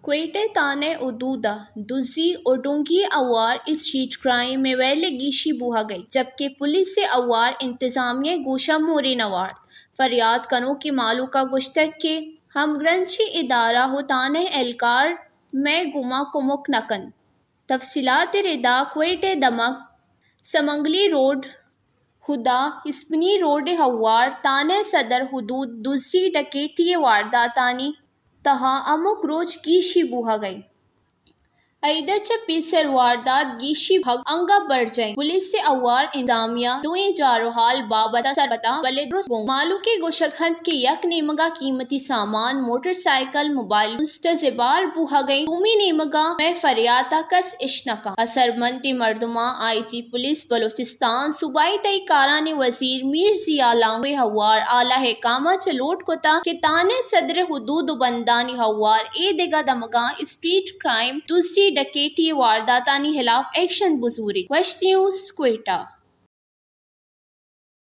کوئٹہ ءِ تھانہ ءِ حدود ءَ دزی ءُ ڈونگی ءِ ہوار اسٹریٹ کرائم ءِ ویل ءَ گیشی بوھگ ءَ، جبکہ پولیس ءِ ہوار انتظامیہ ءِ گوش ءَ مورے نہ وارت۔ فریاد کنوکیں مھلوک ءَ گوشتگ کہ ہمگرنچیں ادارہ ءُ تھانہ ءِ اہلکار مئے گوما کمک نہ کنت۔ تفصیلات ءِ ردا کوئٹہ ءِ دمگ سمنگلی روڈ، ہدا اسپنی روڈ ءِ ہوار تھانہ ءِ صدر حدود دزی ڈکیٹی ءِ وارداتانی تہا ہمک روچ گیشی بوھگ ءَ اِنت۔ ائید ءَ چہ پیسر واردات گیشی بوھگ انگہ برجاہ اِنت۔ پولیس ءِ ہوار انتظامیہ دوئیں جار ءُ حال بابت ءَ سرپد اَنت، بلے درست گوں مھلوک ءِ گوشگ اِنت کہ یک نیمگ ءَ قیمتی سامان، موٹر سائیکل، موبائل فونز چہ زبھر بوھگ ءَ اِنت، دومی نیمگ ءَ مئے فریاد ءَ کس اِش نہ کنت۔ اثرمندیں مردماں آئی جی پولیس بلوچستان، صوبائی تہی کارانی وزیر میر ضیاء لانگو ءِ ہوار اعلی حکام ءَ چہ لوٹ کتگ کہ تھانہ ءِ صدر حدود ءُ بندانی ہوار اے دگہ دمگاں اسٹریٹ کرائم، دزی ڈکیٹی ءِ وارداتانی ہلاف ایکشن بزوریت۔ وش نیوز کوئٹہ۔